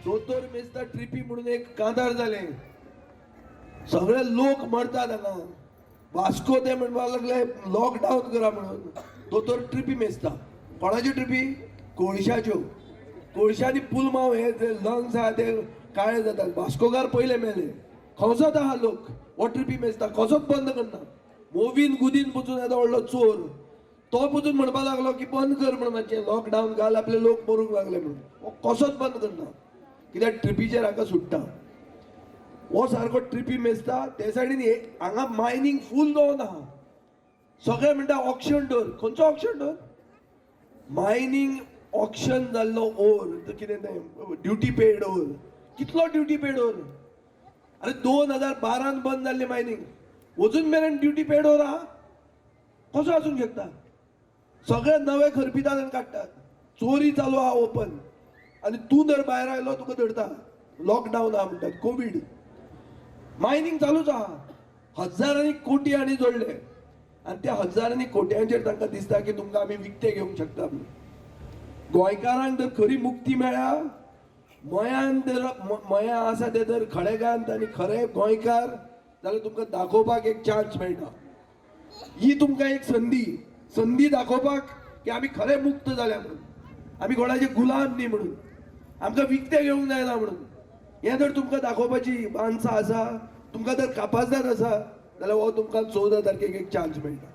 दोतोर मेजता ट्रिपी म्हणून एक कांतार जालें. सगळे लोक मरतात हांगा. वास्को ते म्हणपाक लागले लॉकडावन करा म्हणून. दोतोर ट्रिपी मेजता. कोणाच्यो ट्रिपी? कोळशाच्यो. कोळशांनी पुलमाव हे जे लंग्स आहा ते काळे जातात. वास्कोकार पयले मेले. खंयचोच आहा लोक हो ट्रिपी मेजता, कसोच बंद करना. मोवीन गुदीन पसून येदो व्हडलो चोर, तो पसून म्हणपाक लागलो की बंद कर म्हणून, मातशें लॉकडावन घाल, आपले लोक मरूंक लागले म्हणून. हो कसोच बंद करना, कित्याक ट्रिपीचेर हाका सुट्टा. हो सारको ट्रिपी मेजता. ते सायडीन हांगा मायनींग फूल जावन आहा. सगळे म्हणटा ऑक्शन दवर. खंयचो ऑक्शन दवर? मायनींग ऑक्शन जाल्लो ओर कितें तें ड्युटी पेड ओर. कितलो ड्युटी पेड ओर? अरे, 2012न बंद जाल्ली मायनींग, अजून मेरेन ड्युटी पेड ओर आहा. कसो आसूंक शकता? सगळे नवे खरपितात आनी काडटात. चोरी चालू आहा ओपन. आनी तूं जर भायर आयलो, तुका धरता. लॉकडावन आहा म्हणटात, कोवीड, मायनींग चालूच आहा. हजारांनी कोटी आनी जोडले आनी त्या हजारांनी कोट्यांचेर तांकां दिसता की तुमकां आमी विकते घेवंक शकता म्हणून. गोंयकारांक जर खरी मुक्ती मेळ्ळ्या, मयान जर मया आसा ते जर खडेगांत आनी खरे गोंयकार जाल्यार तुमकां दाखोवपाक एक चान्स मेळटा. ही तुमकां एक संदी, संदी दाखोवपाक की आमी खरे मुक्त जाल्या म्हणून, आमी कोणाचे गुलाम न्ही म्हणून, आमकां विकते घेवंक जायना म्हणून. हें जर तुमकां दाखोवपाची मानसा आसा, तुमकां जर कापाजदाद आसा जाल्यार हो तुमकां 14 तारखेक एक चान्स मेळटा.